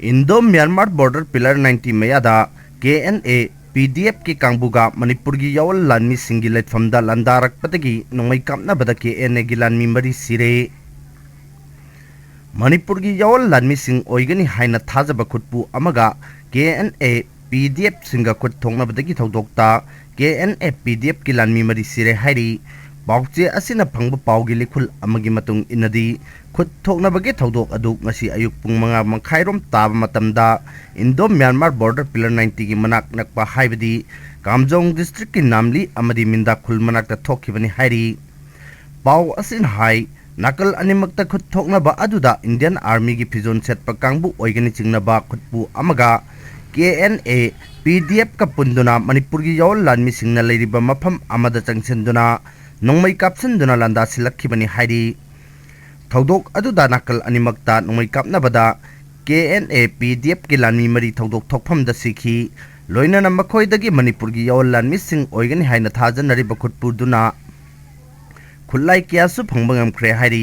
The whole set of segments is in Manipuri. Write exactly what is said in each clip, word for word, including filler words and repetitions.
Indo Myanmar Border Pillar ninety ꯃꯌꯥꯗ K N A P D F ꯀꯤ ꯀꯥꯡꯕꯨꯒ ꯃꯅꯤꯄꯨꯔꯒꯤ ꯌꯥꯑꯣꯜ ꯂꯥꯟꯃꯤꯁꯤꯡꯒꯤ ꯂꯩꯐꯝꯗ ꯂꯥꯟꯗꯥꯔꯛꯄꯗꯒꯤ ꯅꯣꯡꯃꯩ ꯀꯥꯞꯅꯕꯗ K N A ꯒꯤ ꯂꯥꯟꯃꯤ ꯃꯔꯤ ꯁꯤꯔꯦ꯫ ꯃꯅꯤꯄꯨꯔꯒꯤ ꯌꯥꯑꯣꯜ ꯂꯥꯟꯃꯤꯁꯤꯡ ꯑꯣꯏꯒꯅꯤ ꯍꯥꯏꯅ ꯊꯥꯖꯕ ꯈꯨꯠꯄꯨ ꯑꯃꯒ K N A P D F ꯁꯤꯡꯒ ꯈꯨꯠ ꯊꯣꯛꯅꯕꯗꯒꯤ ꯊꯧꯗꯣꯛꯇ K N A P D F ꯀꯤ ꯂꯥꯟꯃꯤ ꯃꯔꯤ ꯁꯤꯔꯦ ꯍꯥꯏꯔꯤ꯫ ꯄꯥꯎꯆꯦ ꯑꯁꯤꯅ ꯐꯪꯕ ꯄꯥꯎꯒꯤ ꯂꯤꯈꯨꯜ ꯑꯃꯒꯤ ꯃꯇꯨꯡ ꯏꯟꯅꯗꯤ, ꯈꯨꯠ ꯊꯣꯛꯅꯕꯒꯤ ꯊꯧꯗꯣꯛ ꯑꯗꯨ ꯉꯁꯤ ꯑꯌꯨꯛ ꯄꯨꯡ ꯃꯉꯥ ꯃꯈꯥꯏꯔꯣꯝ ꯇꯥꯕ ꯃꯇꯝꯗ Indo Myanmar Border Pillar ninety ꯒꯤ ꯃꯅꯥꯛ ꯅꯛꯄ, ꯍꯥꯏꯕꯗꯤ ꯀꯥꯝꯖꯣꯡ district ꯀꯤ ꯅꯥꯝꯂꯤ ꯑꯃꯗꯤ ꯃꯤꯟꯗꯥꯈꯨꯜ ꯃꯅꯥꯛꯇ ꯊꯣꯛꯈꯤꯕꯅꯤ ꯍꯥꯏꯔꯤ꯫ ꯄꯥꯎ ꯑꯁꯤꯅ ꯍꯥꯏ, ꯅꯥꯀꯜ ꯑꯅꯤꯃꯛꯇ ꯈꯨꯠ ꯊꯣꯛꯅꯕ ꯑꯗꯨꯗ Indian Army ꯒꯤ ꯐꯤꯖꯣꯜ ꯁꯦꯠꯄ ꯀꯥꯡꯕꯨ ꯑꯣꯏꯒꯅꯤ ꯆꯤꯡꯅꯕ ꯈꯨꯠꯄꯨ ꯑꯃꯒ K N A P D F ꯀ ꯄꯨꯟꯗꯨꯅ ꯃꯅꯤꯄꯨꯔꯒꯤ ꯌꯥꯑꯣꯜ ꯂꯥꯟꯃꯤꯁꯤꯡꯅ ꯂꯩꯔꯤꯕ ꯃꯐꯝ ꯑꯃꯗ ꯆꯪꯁꯤꯟꯗꯨꯅ ꯅꯣꯡꯃꯩ ꯀꯥꯞꯁꯤꯟꯗꯨꯅ ꯂꯥꯟꯗꯥꯁꯤꯜꯂꯛꯈꯤꯕꯅꯤ ꯍꯥꯏꯔꯤ꯫ ꯊꯧꯗꯣꯛ ꯑꯗꯨꯗ ꯅꯥꯀꯜ ꯑꯅꯤꯃꯛꯇ ꯅꯣꯡꯃꯩ ꯀꯥꯞꯅꯕꯗ K N A P D F ꯀꯤ ꯂꯥꯟꯃꯤ ꯃꯔꯤ ꯊꯧꯗꯣꯛ ꯊꯣꯛꯐꯝꯗ ꯁꯤꯈꯤ꯫ ꯂꯣꯏꯅꯅ ꯃꯈꯣꯏꯗꯒꯤ ꯃꯅꯤꯄꯨꯔꯒꯤ ꯌꯥꯑꯣꯜ ꯂꯥꯟꯃꯤꯁꯤꯡ ꯑꯣꯏꯒꯅꯤ ꯍꯥꯏꯅ ꯊꯥꯖꯅꯔꯤꯕ ꯈꯨꯠꯄꯨꯗꯨꯅ ꯈꯨꯠꯂꯥꯏ ꯀꯌꯥꯁꯨ ꯐꯪꯕ ꯉꯝꯈ꯭ꯔꯦ ꯍꯥꯏꯔꯤ꯫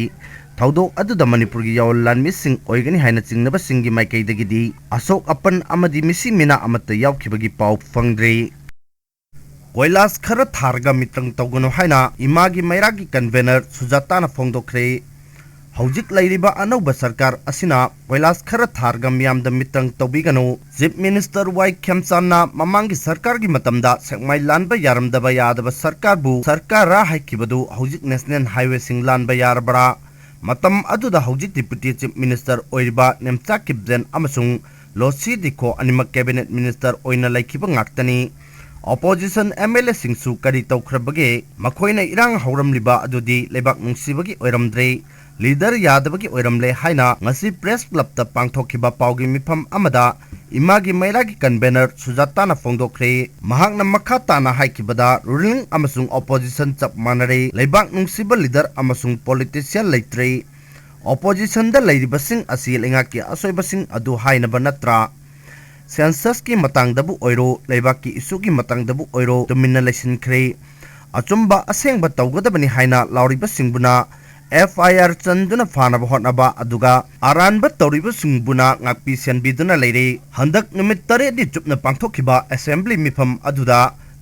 ꯊꯧꯗꯣꯛ ꯑꯗꯨꯗ ꯃꯅꯤꯄꯨꯔꯒꯤ ꯌꯥꯑꯣꯜ ꯂꯥꯟꯃꯤꯁꯤꯡ ꯑꯣꯏꯒꯅꯤ ꯍꯥꯏꯅ ꯆꯤꯡꯅꯕꯁꯤꯡꯒꯤ ꯃꯥꯏꯀꯩꯗꯒꯤꯗꯤ ꯑꯁꯣꯛ ꯑꯄꯟ ꯑꯃꯗꯤ ꯃꯤꯁꯤ ꯃꯤꯅꯥ ꯑꯃꯠꯇ ꯌꯥꯎꯈꯤꯕꯒꯤ ꯄꯥꯎ ꯐꯪꯗ꯭ꯔꯤ꯫ ꯀꯣꯏꯂꯥꯁ ꯈꯔ ꯊꯥꯔꯒ ꯃꯤꯇ꯭ꯔꯪ ꯇꯧꯒꯅꯨ ꯍꯥꯏꯅ ꯏꯃꯥꯒꯤ ꯃꯩꯔꯥꯒꯤ convener ꯁꯨꯖꯥꯇꯥꯅ ꯐꯣꯡꯗꯣꯛꯈ꯭ꯔꯦ꯫ ꯍꯧꯖꯤꯛ ꯂꯩꯔꯤꯕ ꯑꯅꯧꯕ ꯁꯔꯀꯥꯔ ꯑꯁꯤꯅ ꯀꯣꯏꯂꯥꯁ ꯈꯔ ꯊꯥꯔꯒ ꯃꯤꯌꯥꯝꯗ ꯃꯤꯇ꯭ꯔꯪ ꯇꯧꯕꯤꯒꯅꯨ꯫ Chief Minister ꯋꯥꯏ ꯈꯦꯝꯆꯥꯟꯅ ꯃꯃꯥꯡꯒꯤ ꯁꯔꯀꯥꯔꯒꯤ ꯃꯇꯝꯗ ꯁꯦꯛꯃꯥꯏ ꯂꯥꯟꯕ ꯌꯥꯔꯝꯗꯕ ꯌꯥꯗꯕ ꯁꯔꯀꯥꯔꯕꯨ ꯁꯔꯀꯥꯔꯔ ꯍꯥꯏꯈꯤꯕꯗꯨ ꯍꯧꯖꯤꯛ national highway ꯁꯤꯡ ꯂꯥꯟꯕ ꯌꯥꯔꯕ꯭ꯔꯥ? ꯃꯇꯝ ꯑꯗꯨꯗ ꯍꯧꯖꯤꯛ Deputy Chief Minister ꯑꯣꯏꯔꯤꯕ ꯅꯦꯝꯆꯥ ꯀꯤꯞꯖꯦꯟ ꯑꯃꯁꯨꯡ ꯂꯣꯁꯤ ꯗꯤꯈꯣ ꯑꯅꯤꯃꯛ Cabinet Minister ꯑꯣꯏꯅ ꯂꯩꯈꯤꯕ ꯉꯥꯛꯇꯅꯤ꯫ Opposition M L A ꯁꯤꯡꯁꯨ ꯀꯔꯤ ꯇꯧꯈ꯭ꯔꯕꯒꯦ? ꯃꯈꯣꯏꯅ ꯏꯔꯥꯡ ꯍꯧꯔꯝꯂꯤꯕ ꯑꯗꯨꯗꯤ ꯂꯩꯕꯥꯛ ꯅꯨꯡꯁꯤꯕꯒꯤ ꯑꯣꯏꯔꯝꯗ꯭ꯔꯦ, leader ꯌꯥꯗꯕꯒꯤ ꯑꯣꯏꯔꯝꯂꯦ ꯍꯥꯏꯅ ꯉꯁꯤ press club ꯇ ꯄꯥꯡꯊꯣꯛꯈꯤꯕ ꯄꯥꯎꯒꯤ ꯃꯤꯐꯝ ꯑꯃꯗ ꯏꯃꯥꯒꯤ ꯃꯩꯔꯥꯒꯤ convener ꯁꯨꯖꯥꯇꯥꯅ ꯐꯣꯡꯗꯣꯛꯈ꯭ꯔꯦ꯫ ꯃꯍꯥꯛꯅ ꯃꯈꯥ ꯇꯥꯅ ꯍꯥꯏꯈꯤꯕꯗ, ruling ꯑꯃꯁꯨꯡ opposition ꯆꯞ ꯃꯥꯟꯅꯔꯦ, ꯂꯩꯕꯥꯛ ꯅꯨꯡꯁꯤꯕ leader ꯑꯃꯁꯨꯡ politician ꯂꯩꯇ꯭ꯔꯦ꯫ Opposition ꯗ ꯂꯩꯔꯤꯕꯁꯤꯡ ꯑꯁꯤ ꯂꯩꯉꯥꯛꯀꯤ ꯑꯁꯣꯏꯕꯁꯤꯡ ꯑꯗꯨ ꯍꯥꯏꯅꯕ ꯅꯠꯇ꯭ꯔꯥ? Census ꯀꯤ ꯃꯇꯥꯡꯗꯕꯨ ꯑꯣꯏꯔꯣ, ꯂꯩꯕꯥꯛꯀꯤ issue ꯒꯤ ꯃꯇꯥꯡꯗꯕꯨ ꯑꯣꯏꯔꯣ, ꯇꯨꯃꯤꯟꯅ ꯂꯩꯁꯤꯟꯈ꯭ꯔꯦ꯫ ꯑꯆꯨꯝꯕ ꯑꯁꯦꯡꯕ ꯇꯧꯒꯗꯕꯅꯤ ꯍꯥꯏꯅ ꯂꯥꯎꯔꯤꯕꯁꯤꯡꯕꯨꯅ ꯑꯦꯐ ꯑꯥꯏ ꯑꯥꯔ ꯆꯟꯗꯨꯅ ꯐꯥꯅꯕ ꯍꯣꯠꯅꯕ, ꯑꯗꯨꯒ ꯑꯔꯥꯟꯕ ꯇꯧꯔꯤꯕꯁꯤꯡꯕꯨꯅ ꯉꯥꯛꯄꯤ ꯁꯦꯟꯕꯤꯗꯨꯅ ꯂꯩꯔꯤ꯫ ꯍꯟꯗꯛ ꯅꯨꯃꯤꯠ ꯇꯔꯦꯠꯅꯤ ꯆꯨꯞꯅ ꯄꯥꯡꯊꯣꯛꯈꯤꯕ ꯑꯦꯁꯦꯝꯕ꯭ꯂꯤ ꯃꯤꯐꯝ ꯑꯗꯨꯗ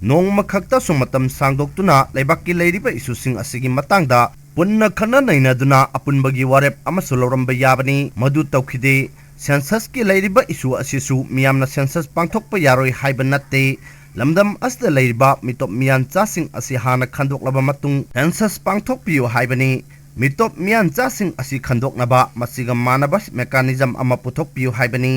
ꯅꯣꯡꯃ ꯈꯛꯇꯁꯨ ꯃꯇꯝ ꯁꯥꯡꯗꯣꯛꯇꯨꯅ ꯂꯩꯕꯥꯛꯀꯤ ꯂꯩꯔꯤꯕ ꯏꯁꯨꯁꯤꯡ ꯑꯁꯤꯒꯤ ꯃꯇꯥꯡꯗ ꯄꯨꯟꯅ ꯈꯟꯅ ꯅꯩꯅꯗꯨꯅ ꯑꯄꯨꯟꯕꯒꯤ ꯋꯥꯔꯦꯞ ꯑꯃꯁꯨ ꯂꯧꯔꯝꯕ ꯌꯥꯕꯅꯤ꯫ ꯃꯗꯨ ꯇꯧꯈꯤꯗꯦ꯫ ꯁꯦꯟꯁꯁꯀꯤ ꯂꯩꯔꯤꯕ ꯏꯁꯨ ꯑꯁꯤꯁꯨ ꯃꯤꯌꯥꯝꯅ ꯁꯦꯟꯁꯁ ꯄꯥꯡꯊꯣꯛꯄ ꯌꯥꯔꯣꯏ ꯍꯥꯏꯕ ꯅꯠꯇꯦ꯫ ꯂꯝꯗꯝ ꯑꯁꯤꯗ ꯂꯩꯔꯤꯕ ꯃꯤꯇꯣꯞ ꯃꯤꯌꯥꯟꯆꯥꯁꯤꯡ ꯑꯁꯤ ꯍꯥꯟꯅ ꯈꯟꯗꯣꯛꯂꯕ ꯃꯇꯨꯡ ꯁꯦꯟꯁꯁ ꯄꯥꯡꯊꯣꯛꯄꯤꯌꯨ ꯍꯥꯏꯕꯅꯤ꯫ ꯃꯤꯇꯣꯞ ꯃꯤꯌꯥꯟꯆꯥꯁꯤꯡ ꯑꯁꯤ ꯈꯟꯗꯣꯛꯅꯕ ꯃꯁꯤꯒ ꯃꯥꯟꯅꯕ ꯃꯦꯀꯥꯅꯤꯖꯝ ꯑꯃ ꯄꯨꯊꯣꯛꯄꯤꯌꯨ ꯍꯥꯏꯕꯅꯤ꯫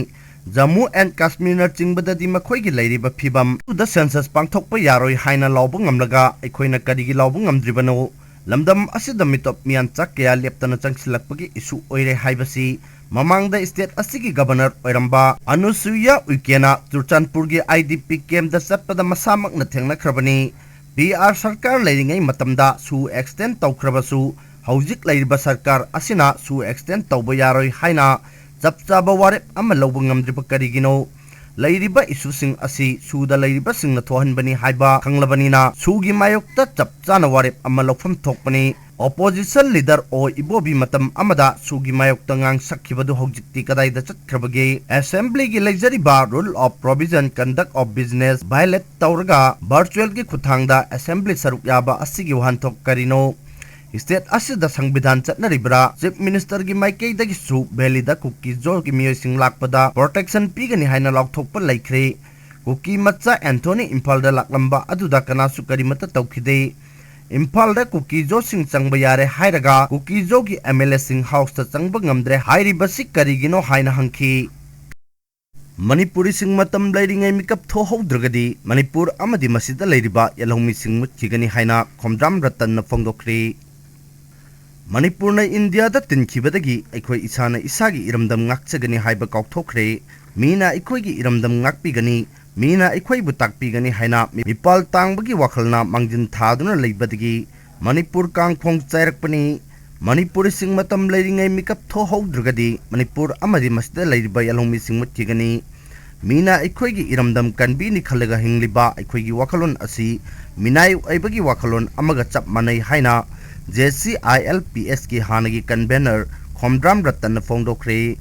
ꯖꯝꯃꯨ ꯑꯦꯟ ꯀꯥꯁꯃꯤꯔꯅꯆꯤꯡꯕꯗꯗꯤ ꯃꯈꯣꯏꯒꯤ ꯂꯩꯔꯤꯕ ꯐꯤꯕꯝ ꯑꯗꯨꯗ ꯁꯦꯟꯁꯁ ꯄꯥꯡꯊꯣꯛꯄ ꯌꯥꯔꯣꯏ ꯍꯥꯏꯅ ꯂꯥꯎꯕ ꯉꯝꯂꯒ ꯑꯩꯈꯣꯏꯅ ꯀꯔꯤꯒꯤ ꯂꯥꯎꯕ ꯉꯝꯗ꯭ꯔꯤꯕꯅꯣ? ꯂꯝꯗꯝ ꯑꯁꯤꯗ ꯃꯤꯇꯣꯞ ꯃꯤꯌꯥꯟꯆꯥ ꯀꯌꯥ ꯂꯦꯞꯇꯅ ꯆꯪꯁꯤꯜꯂꯛꯄꯒꯤ ꯏꯁꯨ ꯑꯣꯏꯔꯦ ꯍꯥꯏꯕꯁꯤ ꯃꯃꯥꯡꯗ ꯁ꯭ꯇꯦꯠ ꯑꯁꯤꯒꯤ ꯒꯕꯔꯅꯔ ꯑꯣꯏꯔꯝꯕ ꯑꯅꯨꯁꯨꯏꯌꯥ ꯎꯏꯀꯦꯅ ꯆꯨꯔꯆꯥꯟꯄꯨꯔꯒꯤ ꯑꯥꯏ ꯗꯤ ꯄꯤ ꯀꯦꯝꯗ ꯆꯠꯄꯗ ꯃꯁꯥꯃꯛꯅ ꯊꯦꯡꯅꯈ꯭ꯔꯕꯅꯤ꯫ ꯄꯤ ꯑꯥꯔ ꯁꯔꯀꯥꯔ ꯂꯩꯔꯤꯉꯩ ꯃꯇꯝꯗ ꯁꯨ ꯑꯦꯛꯁꯇꯦꯟ ꯇꯧꯈ꯭ꯔꯕꯁꯨ, ꯍꯧꯖꯤꯛ ꯂꯩꯔꯤꯕ ꯁꯔꯀꯥꯔ ꯑꯁꯤꯅ ꯁꯨ ꯑꯦꯛꯁꯇꯦꯟ ꯇꯧꯕ ꯌꯥꯔꯣꯏ ꯍꯥꯏꯅ ꯆꯞ ꯆꯥꯕ ꯋꯥꯔꯦꯞ ꯑꯃ ꯂꯧꯕ ꯉꯝꯗ꯭ꯔꯤꯕ ꯀꯔꯤꯒꯤꯅꯣ? ꯂꯩꯔꯤꯕ ꯏꯁꯨꯁꯤꯡ ꯑꯁꯤ ꯁꯨꯗ ꯂꯩꯔꯤꯕꯁꯤꯡꯅ ꯊꯣꯛꯍꯟꯕꯅꯤ ꯍꯥꯏꯕ ꯈꯪꯂꯕꯅꯤꯅ ꯁꯨꯒꯤ ꯃꯥꯌꯣꯛꯇ ꯆꯞ ꯆꯥꯅ ꯋꯥꯔꯦꯞ ꯑꯃ ꯂꯧꯐꯝ ꯊꯣꯛꯄꯅꯤ꯫ ꯑꯣꯄꯣꯖꯤꯁꯟ ꯂꯤꯗꯔ ꯑꯣ ꯏꯕꯣꯕꯤ ꯃꯇꯝ ꯑꯃꯗ ꯁꯨꯒꯤ ꯃꯥꯌꯣꯛꯇ ꯉꯥꯡꯁꯛꯈꯤꯕꯗꯨ ꯍꯧꯖꯤꯛꯇꯤ ꯀꯗꯥꯏꯗ ꯆꯠꯈ꯭ꯔꯕꯒꯦ? ꯑꯦꯁꯦꯝꯕ꯭ꯂꯤꯒꯤ ꯂꯩꯖꯔꯤꯕ Rule of Provision, Conduct of Business violate ꯇꯧꯔꯒ ꯚꯔꯆꯨꯑꯦꯜꯒꯤ ꯈꯨꯠꯊꯥꯡꯗ ꯑꯦꯁꯦꯝꯕ꯭ꯂꯤ ꯁꯔꯨꯛ ꯌꯥꯕ ꯑꯁꯤꯒꯤ ꯋꯥꯍꯟꯊꯣꯛ ꯀꯔꯤꯅꯣ? ꯁ꯭ꯇꯦꯠ ꯑꯁꯤꯗ ꯁꯪꯕꯤꯙꯥꯟ ꯆꯠꯅꯔꯤꯕ꯭ꯔꯥ? ꯆꯤꯐ ꯃꯤꯅꯤꯁꯇꯔꯒꯤ ꯃꯥꯏꯀꯩꯗꯒꯤꯁꯨ ꯚꯦꯂꯤꯗ ꯀꯨꯀꯤ ꯖꯣꯒꯤ ꯃꯤꯑꯣꯏꯁꯤꯡ ꯂꯥꯛꯄꯗ ꯄ꯭ꯔꯣꯇꯦꯛꯁꯟ ꯄꯤꯒꯅꯤ ꯍꯥꯏꯅ ꯂꯥꯎꯊꯣꯛꯄ ꯂꯩꯈ꯭ꯔꯦ꯫ ꯀꯨꯀꯤ ꯃꯆꯥ ꯑꯦꯟꯊꯣꯅꯤ ꯏꯝꯐꯥꯜꯗ ꯂꯥꯛꯂꯝꯕ ꯑꯗꯨꯗ ꯀꯅꯥꯁꯨ ꯀꯔꯤꯃꯠꯇ ꯇꯧꯈꯤꯗꯦ꯫ ꯏꯝꯐꯥꯜꯗ ꯀꯨꯀꯤ ꯖꯣꯁꯤꯡ ꯆꯪꯕ ꯌꯥꯔꯦ ꯍꯥꯏꯔꯒ ꯀꯨꯀꯤ ꯖꯣꯒꯤ ꯑꯦꯝ ꯑꯦꯜ ꯑꯦꯁꯤꯡ ꯍꯥꯎꯁꯇ ꯆꯪꯕ ꯉꯝꯗ꯭ꯔꯦ ꯍꯥꯏꯔꯤꯕꯁꯤ ꯀꯔꯤꯒꯤꯅꯣ ꯍꯥꯏꯅ ꯍꯪꯈꯤ꯫ ꯃꯅꯤꯄꯨꯔꯤꯁꯤꯡ ꯃꯇꯝ ꯂꯩꯔꯤꯉꯩ ꯃꯤꯀꯞ ꯊꯣꯛꯍꯧꯗ꯭ꯔꯒꯗꯤ ꯃꯅꯤꯄꯨꯔ ꯑꯃꯗꯤ ꯃꯁꯤꯗ ꯂꯩꯔꯤꯕ ꯌꯦꯜꯍꯧꯃꯤꯁꯤꯡ ꯃꯨꯠꯈꯤꯒꯅꯤ ꯍꯥꯏꯅ ꯈꯣꯝꯗ꯭ꯔꯥꯝ ꯔꯇꯟꯅ ꯐꯣꯡꯗꯣꯛꯈ꯭ꯔꯦ꯫ ꯃꯅꯤꯄꯨꯔꯅ ꯏꯟꯗꯤꯌꯥꯗ ꯇꯤꯟꯈꯤꯕꯗꯒꯤ ꯑꯩꯈꯣꯏ ꯏꯁꯥꯅ ꯏꯁꯥꯒꯤ ꯏꯔꯝꯗꯝ ꯉꯥꯛꯆꯒꯅꯤ ꯍꯥꯏꯕ ꯀꯥꯎꯊꯣꯛꯈ꯭ꯔꯦ꯫ ꯃꯤꯅ ꯑꯩꯈꯣꯏꯒꯤ ꯏꯔꯝꯗꯝ ꯉꯥꯛꯄꯤꯒꯅꯤ, ꯃꯤꯅ ꯑꯩꯈꯣꯏꯕꯨ ꯇꯥꯛꯄꯤꯒꯅꯤ ꯍꯥꯏꯅ ꯃꯤꯄꯥꯜ ꯇꯥꯡꯕꯒꯤ ꯋꯥꯈꯜꯅ ꯃꯥꯡꯖꯤꯟ ꯊꯥꯗꯨꯅ ꯂꯩꯕꯗꯒꯤ ꯃꯅꯤꯄꯨꯔ ꯀꯥꯡꯈꯣꯡ ꯆꯥꯏꯔꯛꯄꯅꯤ꯫ ꯃꯅꯤꯄꯨꯔꯤꯁꯤꯡ ꯃꯇꯝ ꯂꯩꯔꯤꯉꯩ ꯃꯤꯀꯞ ꯊꯣꯛꯍꯧꯗ꯭ꯔꯒꯗꯤ ꯃꯅꯤꯄꯨꯔ ꯑꯃꯗꯤ ꯃꯁꯤꯗ ꯂꯩꯔꯤꯕ ꯌꯦꯜꯍꯧꯃꯤꯁꯤꯡ ꯃꯨꯠꯈꯤꯒꯅꯤ꯫ ꯃꯤꯅ ꯑꯩꯈꯣꯏꯒꯤ ꯏꯔꯝꯗꯝ ꯀꯟꯕꯤꯅꯤ ꯈꯜꯂꯒ ꯍꯤꯡꯂꯤꯕ ꯑꯩꯈꯣꯏꯒꯤ ꯋꯥꯈꯜꯂꯣꯟ ꯑꯁꯤ ꯃꯤꯅꯥꯏ ꯑꯣꯏꯕꯒꯤ ꯋꯥꯈꯜꯂꯣꯟ ꯑꯃꯒ ꯆꯞ ꯃꯥꯟꯅꯩ ꯍꯥꯏꯅ J C I L P ꯑꯦꯁꯀꯤ ꯍꯥꯟꯅꯒꯤ ꯀꯟꯚꯦꯅꯔ ꯈꯣꯝꯗ꯭ꯔꯥꯝ ꯔꯇꯟꯅ ꯐꯣꯡꯗꯣꯛꯈ꯭ꯔꯦ꯫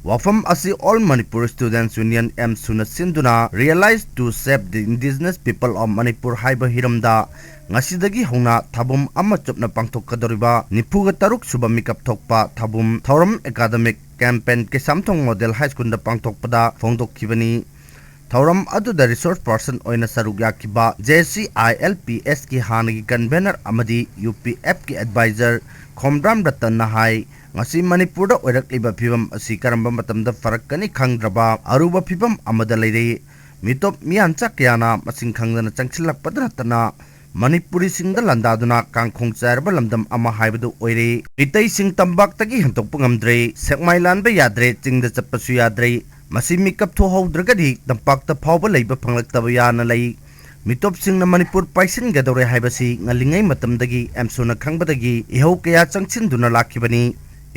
ꯋꯥꯐꯝ ꯑꯁꯤ All Manipur Students Union, ꯑꯦꯝꯁꯨꯅ ꯁꯤꯟꯗꯨꯅ Realize to Save the Indigenous People of Manipur ꯍꯥꯏꯕ ꯍꯤꯔꯝꯗ ꯉꯁꯤꯗꯒꯤ ꯍꯧꯅ ꯊꯥꯕꯨꯝ ꯑꯃ ꯆꯨꯞꯅ ꯄꯥꯡꯊꯣꯛꯀꯗꯧꯔꯤꯕ ꯅꯤꯐꯨꯒ ꯇꯔꯨꯛ ꯁꯨꯕ ꯃꯤꯀꯞ ꯊꯣꯛꯄ ꯊꯥꯕꯨꯝ ꯊꯧꯔꯝ ꯑꯦꯀꯥꯗꯃꯤꯛ ꯀꯦꯝꯄꯦꯟ ꯀꯩꯁꯥꯝꯊꯣꯡ ꯃꯣꯗꯦꯜ ꯍꯥꯏ ꯁ꯭ꯀꯨꯜꯗ ꯄꯥꯡꯊꯣꯛꯄꯗ ꯐꯣꯡꯗꯣꯛꯈꯤꯕꯅꯤ꯫ ꯊꯧꯔꯝ ꯑꯗꯨꯗ ꯔꯤꯁꯣꯔꯁ ꯄꯥꯔꯁꯟ ꯑꯣꯏꯅ ꯁꯔꯨꯛ ꯌꯥꯈꯤꯕ J C I L P ꯑꯦꯁꯀꯤ ꯍꯥꯟꯅꯒꯤ ꯀꯟꯚꯦꯅꯔ ꯑꯃꯗꯤ ꯌꯨ ꯄꯤ ꯑꯦꯐꯀꯤ ꯑꯦꯗꯚꯥꯏꯖꯔ ꯈꯣꯝꯗ꯭ꯔꯥꯝ ꯔꯇꯟꯅ ꯍꯥꯏ, ꯉꯁꯤ ꯃꯅꯤꯄꯨꯔꯗ ꯑꯣꯏꯔꯛꯂꯤꯕ ꯐꯤꯕꯝ ꯑꯁꯤ ꯀꯔꯝꯕ ꯃꯇꯝꯗ ꯐꯔꯛꯀꯅꯤ ꯈꯪꯗ꯭ꯔꯕ ꯑꯔꯨꯕ ꯐꯤꯕꯝ ꯑꯃꯗ ꯂꯩꯔꯦ꯫ ꯃꯤꯇꯣꯞ ꯃꯤꯌꯥꯟꯆꯥ ꯀꯌꯥꯅ ꯃꯁꯤꯡ ꯈꯪꯗꯅ ꯆꯪꯁꯤꯜꯂꯛꯄꯗ ꯅꯠꯇꯅ ꯃꯅꯤꯄꯨꯔꯤꯁꯤꯡꯗ ꯂꯥꯟꯗꯥꯗꯨꯅ ꯀꯥꯡꯈꯣꯡ ꯆꯥꯏꯔꯕ ꯂꯝꯗꯝ ꯑꯃ ꯍꯥꯏꯕꯗꯨ ꯑꯣꯏꯔꯦ꯫ ꯃꯤꯇꯩꯁꯤꯡ ꯇꯝꯄꯥꯛꯇꯒꯤ ꯍꯦꯟꯗꯣꯛꯄ ꯉꯝꯗ꯭ꯔꯦ, ꯁꯦꯛꯃꯥꯏ ꯂꯥꯟꯕ ꯌꯥꯗ꯭ꯔꯦ, ꯆꯤꯡꯗ ꯆꯠꯄꯁꯨ ꯌꯥꯗ꯭ꯔꯦ꯫ ꯃꯁꯤ ꯃꯤꯀꯞ ꯊꯣꯛꯍꯧꯗ꯭ꯔꯒꯗꯤ ꯇꯝꯄꯥꯛꯇ ꯐꯥꯎꯕ ꯂꯩꯕ ꯐꯪꯂꯛꯇꯕ ꯌꯥꯅ ꯂꯩ꯫ ꯃꯤꯇꯣꯞꯁꯤꯡꯅ ꯃꯅꯤꯄꯨꯔ ꯄꯥꯏꯁꯤꯟꯒꯗꯧꯔꯦ ꯍꯥꯏꯕꯁꯤ ꯉꯜꯂꯤꯉꯩ ꯃꯇꯝꯗꯒꯤ ꯑꯦꯝꯁꯨꯅ ꯈꯪꯕꯗꯒꯤ ꯏꯍꯧ ꯀꯌꯥ ꯆꯪꯁꯤꯟꯗꯨꯅ ꯂꯥꯛꯈꯤꯕꯅꯤ꯫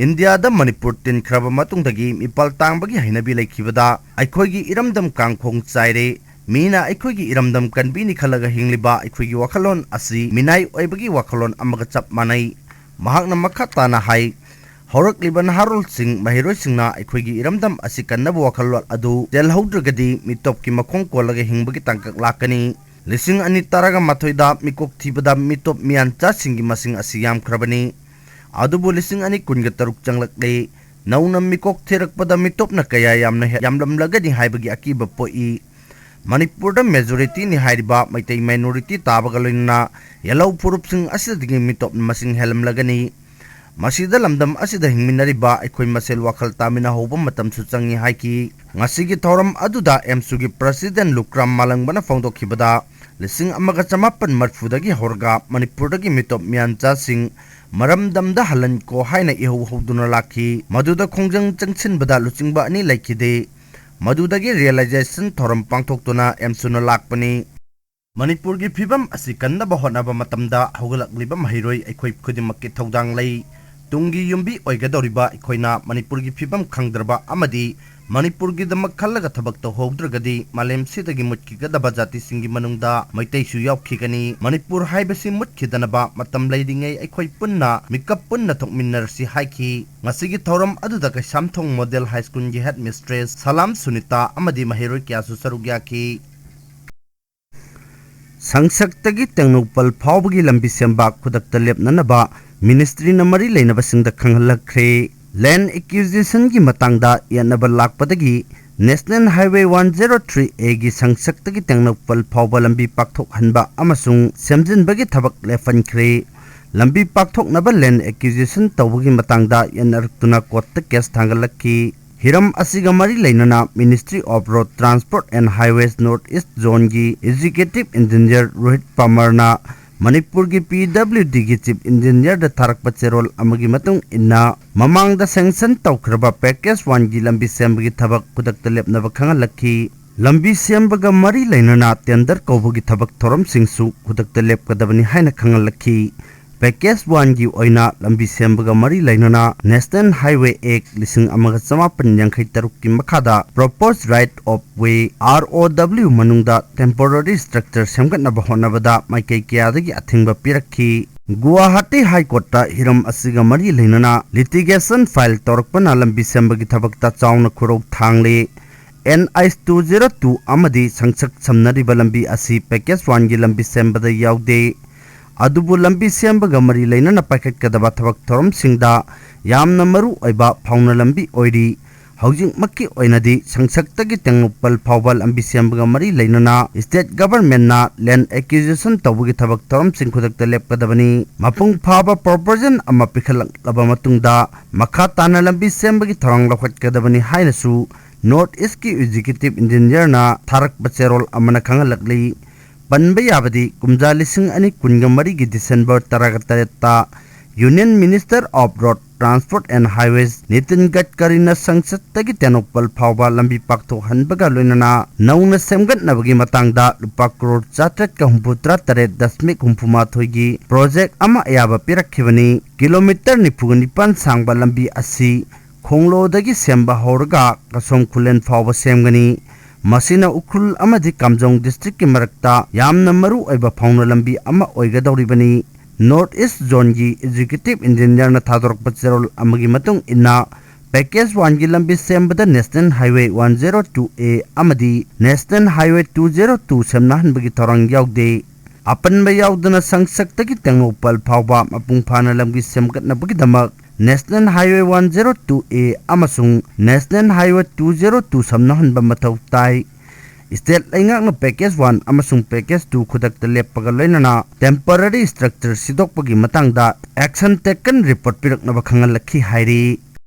ꯏꯟꯗꯤꯌꯥꯗ ꯃꯅꯤꯄꯨꯔ ꯇꯤꯟꯈ꯭ꯔꯕ ꯃꯇꯨꯡꯗꯒꯤ ꯃꯤꯄꯥꯜ ꯇꯥꯡꯕꯒꯤ ꯍꯩꯅꯕꯤ ꯂꯩꯈꯤꯕꯗ ꯑꯩꯈꯣꯏꯒꯤ ꯏꯔꯝꯗꯝ ꯀꯥꯡꯈꯣꯡ ꯆꯥꯏꯔꯦ꯫ ꯃꯤꯅ ꯑꯩꯈꯣꯏꯒꯤ ꯏꯔꯝꯗꯝ ꯀꯟꯕꯤꯅꯤ ꯈꯜꯂꯒ ꯍꯤꯡꯂꯤꯕ ꯑꯩꯈꯣꯏꯒꯤ ꯋꯥꯈꯜꯂꯣꯟ ꯑꯁꯤ ꯃꯤꯅꯥꯏ ꯑꯣꯏꯕꯒꯤ ꯋꯥꯈꯜꯂꯣꯟ ꯑꯃꯒ ꯆꯞ ꯃꯥꯟꯅꯩ꯫ ꯃꯍꯥꯛꯅ ꯃꯈꯥ ꯇꯥꯅ ꯍꯥꯏ, ꯍꯧꯔꯛꯂꯤꯕ ꯅꯍꯥꯔꯣꯜꯁꯤꯡ, ꯃꯍꯩꯔꯣꯏꯁꯤꯡꯅ ꯑꯩꯈꯣꯏꯒꯤ ꯏꯔꯝꯗꯝ ꯑꯁꯤ ꯀꯟꯅꯕ ꯋꯥꯈꯜꯂꯣꯟ ꯑꯗꯨ ꯆꯦꯜꯍꯧꯗ꯭ꯔꯒꯗꯤ ꯃꯤꯇꯣꯞꯀꯤ ꯃꯈꯣꯡ ꯀꯣꯜꯂꯒ ꯍꯤꯡꯕꯒꯤ ꯇꯥꯡꯀꯛ ꯂꯥꯛꯀꯅꯤ꯫ ꯂꯤꯁꯤꯡ ꯑꯅꯤ ꯇꯔꯥꯒ ꯃꯥꯊꯣꯏꯗ ꯃꯤꯀꯣꯛ ꯊꯤꯕꯗ ꯃꯤꯇꯣꯞ ꯃꯤꯌꯥꯟꯆꯥꯁꯤꯡꯒꯤ ꯃꯁꯤꯡ ꯑꯁꯤ ꯌꯥꯝꯈ꯭ꯔꯕꯅꯤ꯫ ꯑꯗꯨꯕꯨ ꯂꯤꯁꯤꯡ ꯑꯅꯤ ꯀꯨꯟꯒ ꯇꯔꯨꯛ ꯆꯪꯂꯛꯂꯦ꯫ ꯅꯧꯅ ꯃꯤꯀꯣꯛ ꯊꯤꯔꯛꯄꯗ ꯃꯤꯇꯣꯞꯅ ꯀꯌꯥ ꯌꯥꯝꯅ ꯍꯦ-, ꯌꯥꯝꯂꯝꯂꯒꯅꯤ ꯍꯥꯏꯕꯒꯤ ꯑꯀꯤꯕ ꯄꯣꯛꯏ꯫ ꯃꯅꯤꯄꯨꯔꯗ ꯃꯦꯖꯣꯔꯤꯇꯤꯅꯤ ꯍꯥꯏꯔꯤꯕ ꯃꯩꯇꯩ ꯃꯥꯏꯅꯣꯔꯤꯇꯤ ꯇꯥꯕꯒ ꯂꯣꯏꯅꯅ ꯌꯦꯜꯍꯧ ꯐꯨꯔꯨꯞꯁꯤꯡ ꯑꯁꯤꯗꯒꯤ ꯃꯤꯇꯣꯞꯅ ꯃꯁꯤꯡ ꯍꯦꯜꯂꯝꯂꯒꯅꯤ꯫ ꯃꯁꯤꯗ ꯂꯝꯗꯝ ꯑꯁꯤꯗ ꯍꯤꯡꯃꯤꯟꯅꯔꯤꯕ ꯑꯩꯈꯣꯏ ꯃꯁꯦꯜ ꯋꯥꯈꯜ ꯇꯥꯃꯤꯟꯅꯍꯧꯕ ꯃꯇꯝꯁꯨ ꯆꯪꯏ ꯍꯥꯏꯈꯤ꯫ ꯉꯁꯤꯒꯤ ꯊꯧꯔꯝ ꯑꯗꯨꯗ ꯑꯦꯝꯁꯨꯒꯤ ꯄ꯭ꯔꯁꯤꯗꯦꯟ ꯂꯨꯀ꯭ꯔꯥꯝ ꯃꯥꯂꯪꯕꯅ ꯐꯣꯡꯗꯣꯛꯈꯤꯕꯗ, ꯂꯤꯁꯤꯡ ꯑꯃꯒ ꯆꯃꯥꯄꯟ ꯃꯔꯤꯐꯨꯗꯒꯤ ꯍꯧꯔꯒ ꯃꯅꯤꯄꯨꯔꯗꯒꯤ ꯃꯤꯇꯣꯞ ꯃꯤꯌꯥꯟꯆꯥꯁꯤꯡ ꯃꯔꯝꯗꯝꯗ ꯍꯜꯍꯟꯀꯣ ꯍꯥꯏꯅ ꯏꯍꯧ ꯍꯧꯗꯨꯅ ꯂꯥꯛꯈꯤ꯫ ꯃꯗꯨꯗ ꯈꯣꯡꯖꯪ ꯆꯪꯁꯤꯟꯕꯗ ꯂꯨꯆꯤꯡꯕ ꯑꯅꯤ ꯂꯩꯈꯤꯗꯦ꯫ ꯃꯗꯨꯗꯒꯤ ꯔꯤꯌꯦꯂꯥꯏꯖꯦꯁꯟ ꯊꯧꯔꯝ ꯄꯥꯡꯊꯣꯛꯇꯨꯅ ꯑꯦꯝꯁꯨꯅ ꯂꯥꯛꯄꯅꯤ꯫ ꯃꯅꯤꯄꯨꯔꯒꯤ ꯐꯤꯕꯝ ꯑꯁꯤ ꯀꯟꯅꯕ ꯍꯣꯠꯅꯕ ꯃꯇꯝꯗ ꯍꯧꯒꯠꯂꯛꯂꯤꯕ ꯃꯍꯩꯔꯣꯏ ꯑꯩꯈꯣꯏ ꯈꯨꯗꯤꯡꯃꯛꯀꯤ ꯊꯧꯗꯥꯡ ꯂꯩ꯫ ꯇꯨꯡꯒꯤ ꯌꯨꯝꯕꯤ ꯑꯣꯏꯒꯗꯧꯔꯤꯕ ꯑꯩꯈꯣꯏꯅ ꯃꯅꯤꯄꯨꯔꯒꯤ ꯐꯤꯕꯝ ꯈꯪꯗ꯭ꯔꯕ ꯑꯃꯗꯤ ꯃꯅꯤꯄꯨꯔꯒꯤꯗꯃꯛ ꯈꯜꯂꯒ ꯊꯕꯛ ꯇꯧꯍꯧꯗ꯭ꯔꯒꯗꯤ ꯃꯥꯂꯦꯝꯁꯤꯗꯒꯤ ꯃꯨꯠꯈꯤꯒꯗꯕ ꯖꯥꯇꯤꯁꯤꯡꯒꯤ ꯃꯅꯨꯡꯗ ꯃꯩꯇꯩꯁꯨ ꯌꯥꯎꯈꯤꯒꯅꯤ꯫ ꯃꯅꯤꯄꯨꯔ ꯍꯥꯏꯕꯁꯤ ꯃꯨꯠꯈꯤꯗꯅꯕ ꯃꯇꯝ ꯂꯩꯔꯤꯉꯩ ꯑꯩꯈꯣꯏ ꯄꯨꯟꯅ ꯃꯤꯀꯞ ꯄꯨꯟꯅ ꯊꯣꯛꯃꯤꯟꯅꯔꯁꯤ ꯍꯥꯏꯈꯤ꯫ ꯉꯁꯤꯒꯤ ꯊꯧꯔꯝ ꯑꯗꯨꯗ ꯀꯩꯁꯥꯝꯊꯣꯡ ꯃꯣꯗꯦꯜ ꯍꯥꯏ ꯁ꯭ꯀꯨꯜꯒꯤ ꯍꯦꯗ ꯃꯤꯁꯇ꯭ꯔꯦꯁ ꯁꯂꯥꯝ ꯁꯨꯅꯤꯇꯥ ꯑꯃꯗꯤ ꯃꯍꯩꯔꯣꯏ ꯀꯌꯥꯁꯨ ꯁꯔꯨꯛ ꯌꯥꯈꯤ꯫ ꯁꯪꯁꯛꯇꯒꯤ ꯇꯦꯡꯅꯧꯄꯜ ꯐꯥꯎꯕꯒꯤ ꯂꯝꯕꯤ ꯁꯦꯝꯕ ꯈꯨꯗꯛꯇ ꯂꯦꯞꯅꯅꯕ ꯃꯤꯅꯤꯁꯇ꯭ꯔꯤꯅ ꯃꯔꯤ ꯂꯩꯅꯕꯁꯤꯡꯗ ꯈꯪꯍꯜꯂꯛꯈ꯭ꯔꯦ꯫ ꯂꯦꯟ ꯑꯦꯀ꯭ꯌꯨꯖꯤꯁꯟꯒꯤ ꯃꯇꯥꯡꯗ ꯌꯦꯠꯅꯕ ꯂꯥꯛꯄꯗꯒꯤ national highway one zero three ꯑꯦꯒꯤ ꯁꯪꯁꯛꯇꯒꯤ ꯇꯦꯡꯅꯧꯄꯜ ꯐꯥꯎꯕ ꯂꯝꯕꯤ ꯄꯥꯛꯊꯣꯛꯍꯟꯕ ꯑꯃꯁꯨꯡ ꯁꯦꯝꯖꯤꯟꯕꯒꯤ ꯊꯕꯛ ꯂꯦꯞꯍꯟꯈ꯭ꯔꯦ꯫ ꯂꯝꯕꯤ ꯄꯥꯛꯊꯣꯛꯅꯕ ꯂꯦꯟ ꯑꯦꯀ꯭ꯌꯨꯖꯤꯁꯟ ꯇꯧꯕꯒꯤ ꯃꯇꯥꯡꯗ ꯌꯦꯠꯅꯔꯛꯇꯨꯅ ꯀꯣꯔꯠꯇ ꯀꯦꯁ ꯊꯥꯡꯒꯠꯂꯛꯈꯤ꯫ ꯍꯤꯔꯝ ꯑꯁꯤꯒ ꯃꯔꯤ ꯂꯩꯅꯅ Ministry of Road Transport and Highways North East Zoneꯒꯤ Executive Engineer Rohit ꯄꯥꯃꯔꯅ ꯃꯅꯤꯄꯨꯔꯒꯤ PWDꯒꯤ Chief Engineerꯗ ꯊꯥꯔꯛꯄ ꯆꯦꯔꯣꯜ ꯑꯃꯒꯤ ꯃꯇꯨꯡ ꯏꯟꯅ, ꯃꯃꯥꯡꯗ ꯁꯦꯡꯁꯟ ꯇꯧꯈ꯭ꯔꯕ ꯄꯦꯀꯦꯖ ꯋꯥꯟꯒꯤ ꯂꯝꯕꯤ ꯁꯦꯝꯕꯒꯤ ꯊꯕꯛ ꯈꯨꯗꯛꯇ ꯂꯦꯞꯅꯕ ꯈꯪꯍꯜꯂꯛꯈꯤ꯫ ꯂꯝꯕꯤ ꯁꯦꯝꯕꯒ ꯃꯔꯤ ꯂꯩꯅꯅ ꯇꯦꯟꯗꯔ ꯀꯧꯕꯒꯤ ꯊꯕꯛ ꯊꯧꯔꯝꯁꯤꯡꯁꯨ ꯈꯨꯗꯛꯇ ꯂꯦꯞꯀꯗꯕꯅꯤ ꯍꯥꯏꯅ ꯈꯪꯍꯜꯂꯛꯈꯤ꯫ ꯄꯦꯀꯦꯖ ꯋꯥꯟꯒꯤ ꯑꯣꯏꯅ ꯂꯝꯕꯤ ꯁꯦꯝꯕꯒ ꯃꯔꯤ ꯂꯩꯅꯅ National Highway Act ꯂꯤꯁꯤꯡ ꯑꯃꯒ ꯆꯃꯥꯄꯟ ꯌꯥꯡꯈꯩ ꯇꯔꯨꯛꯀꯤ ꯃꯈꯥꯗ Proposed Right of Way, ROW, ꯃꯅꯨꯡꯗ temporary structure ꯁꯦꯝꯒꯠꯅꯕ ꯍꯣꯠꯅꯕꯗ ꯃꯥꯏꯀꯩ ꯀꯌꯥꯗꯒꯤ ꯑꯊꯤꯡꯕ ꯄꯤꯔꯛꯈꯤ꯫ ꯒꯨꯋꯥꯍꯥꯇꯤ ꯍꯥꯏ ꯀꯣꯔꯠꯇ ꯍꯤꯔꯝ ꯑꯁꯤꯒ ꯃꯔꯤ ꯂꯩꯅꯅ litigation file ꯇꯧꯔꯛꯄꯅ ꯂꯝꯕꯤ ꯁꯦꯝꯕꯒꯤ ꯊꯕꯛꯇ ꯆꯥꯎꯅ ꯈꯨꯔꯧ ꯊꯥꯡꯂꯤ꯫ NH two zero two ꯑꯃꯗꯤ ꯁꯪꯁꯛ ꯁꯝꯅꯔꯤꯕ ꯂꯝꯕꯤ ꯑꯁꯤ ꯄꯦꯀꯦꯖ ꯋꯥꯟꯒꯤ ꯂꯝꯕꯤ ꯁꯦꯝꯕꯗ ꯌꯥꯎꯗꯦ꯫ ꯑꯗꯨꯕꯨ ꯂꯝꯕꯤ ꯁꯦꯝꯕꯒ ꯃꯔꯤ ꯂꯩꯅꯅ ꯄꯥꯏꯈꯠꯀꯗꯕ ꯊꯕꯛ ꯊꯧꯔꯝꯁꯤꯡꯗ ꯌꯥꯝꯅ ꯃꯔꯨ ꯑꯣꯏꯕ ꯐꯥꯎꯅ ꯂꯝꯕꯤ ꯑꯣꯏꯔꯤ꯫ ꯍꯧꯖꯤꯛꯃꯛꯀꯤ ꯑꯣꯏꯅꯗꯤ ꯁꯪꯁꯛꯇꯒꯤ ꯇꯦꯡꯅꯧꯄꯜ ꯐꯥꯎꯕ ꯂꯝꯕꯤ ꯁꯦꯝꯕꯒ ꯃꯔꯤ ꯂꯩꯅꯅ state governmentꯅ land acquisition ꯇꯧꯕꯒꯤ ꯊꯕꯛ ꯊꯧꯔꯝꯁꯤꯡ ꯈꯨꯗꯛꯇ ꯂꯦꯞꯀꯗꯕꯅꯤ꯫ ꯃꯄꯨꯡ ꯐꯥꯕ proposal ꯑꯃ ꯄꯤꯈꯠꯂꯛꯂꯕ ꯃꯇꯨꯡꯗ ꯃꯈꯥ ꯇꯥꯅ ꯂꯝꯕꯤ ꯁꯦꯝꯕꯒꯤ ꯊꯧꯔꯥꯡ ꯂꯧꯈꯠꯀꯗꯕꯅꯤ ꯍꯥꯏꯅꯁꯨ North Eastꯀꯤ Executive Engineerꯅ ꯊꯥꯔꯛꯄ ꯆꯦꯔꯣꯜ ꯑꯃꯅ ꯈꯪꯍꯜꯂꯛꯂꯤ꯫ ꯄꯟꯕ ꯌꯥꯕꯗꯤ, ꯀꯨꯝꯖꯥ ꯂꯤꯁꯤꯡ ꯑꯅꯤ ꯀꯨꯟꯒ ꯃꯔꯤꯒꯤ December ꯇꯔꯥꯒ ꯇꯔꯦꯠꯇ Union Minister of Road Transport and Highways Nitin ꯒꯗꯀꯔꯤꯅ ꯁꯪꯁꯠꯇꯒꯤ Tengnoupal ꯐꯥꯎꯕ ꯂꯝꯕꯤ ꯄꯥꯛꯊꯣꯛꯍꯟꯕꯒ ꯂꯣꯏꯅꯅ ꯅꯧꯅ ꯁꯦꯝꯒꯠꯅꯕꯒꯤ ꯃꯇꯥꯡꯗ ꯂꯨꯄꯥ ꯀ꯭ꯔꯣꯔ ꯆꯥꯇ꯭ꯔꯦꯠꯀ ꯍꯨꯝꯐꯨ ꯇꯔꯥ ꯇꯔꯦꯠ ꯗꯁꯃꯤꯛ ꯍꯨꯝꯐꯨ ꯃꯥꯊꯣꯏꯒꯤ ꯄ꯭ꯔꯣꯖꯦꯛ ꯑꯃ ꯑꯌꯥꯕ ꯄꯤꯔꯛꯈꯤꯕꯅꯤ꯫ ꯀꯤꯂꯣꯃꯤꯇꯔ ꯅꯤꯐꯨꯒ ꯅꯤꯄꯥꯟ ꯁꯥꯡꯕ ꯂꯝꯕꯤ ꯑꯁꯤ ꯈꯣꯡꯂꯣꯗꯒꯤ ꯁꯦꯝꯕ ꯍꯧꯔꯒ ꯀꯁꯣꯝ ꯈꯨꯂꯦꯟ ꯐꯥꯎꯕ ꯁꯦꯝꯒꯅꯤ꯫ ꯃꯁꯤꯅ ꯎꯈ꯭ꯔꯨꯜ ꯑꯃꯗꯤ ꯀꯥꯝꯖꯣꯡ ꯗꯤꯁꯇ꯭ꯔꯤꯛꯀꯤ ꯃꯔꯛꯇ ꯌꯥꯝꯅ ꯃꯔꯨ ꯑꯣꯏꯕ ꯐꯥꯎꯅ ꯂꯝꯕꯤ ꯑꯃ ꯑꯣꯏꯒꯗꯧꯔꯤꯕꯅꯤ꯫ ꯅꯣꯔꯠ ꯏꯁ ꯖꯣꯟꯒꯤ ꯑꯦꯛꯖꯤꯀ꯭ꯌꯨꯇꯤꯚ ꯏꯟꯖꯤꯅꯤꯌꯔꯅ ꯊꯥꯗꯣꯔꯛꯄ ꯆꯦꯔꯣꯜ ꯑꯃꯒꯤ ꯃꯇꯨꯡ ꯏꯟꯅ, ꯄꯦꯀꯦꯖ ꯋꯥꯟꯒꯤ ꯂꯝꯕꯤ ꯁꯦꯝꯕꯗ national highway one zero two A ꯑꯃꯗꯤ national highway two zero two ꯁꯝꯅꯍꯟꯕꯒꯤ ꯊꯧꯔꯥꯡ ꯌꯥꯎꯗꯦ꯫ ꯑꯄꯟꯕ ꯌꯥꯎꯗꯅ ꯁꯪꯁꯛꯇꯒꯤ ꯇꯦꯡꯅꯧꯄꯜ ꯐꯥꯎꯕ ꯃꯄꯨꯡ ꯐꯥꯅ ꯂꯝꯕꯤ ꯁꯦꯝꯒꯠꯅꯕꯒꯤꯗꯃꯛ national highway one zero two A ꯑꯃꯁꯨꯡ national highway two zero two ꯁꯝꯅꯍꯟꯕ ꯃꯊꯧ ꯇꯥꯏ꯫ ꯁ꯭ꯇꯦꯠ ꯂꯩꯉꯥꯛꯅ ꯄꯦꯀꯦꯖ ꯋꯥꯟ ꯑꯃꯁꯨꯡ ꯄꯦꯀꯦꯖ ꯇꯨ ꯈꯨꯗꯛꯇ ꯂꯦꯞꯄꯒ ꯂꯣꯏꯅꯅ ꯇꯦꯝꯄꯔꯔꯤ ꯁ꯭ꯇ꯭ꯔꯛꯆꯔ ꯁꯤꯗꯣꯛꯄꯒꯤ ꯃꯇꯥꯡꯗ ꯑꯦꯛꯁꯟ ꯇꯦꯀꯟ ꯔꯤꯄꯣꯔꯠ ꯄꯤꯔꯛꯅꯕ ꯈꯪꯍꯜꯂꯛꯈꯤ ꯍꯥꯏꯔꯤ꯫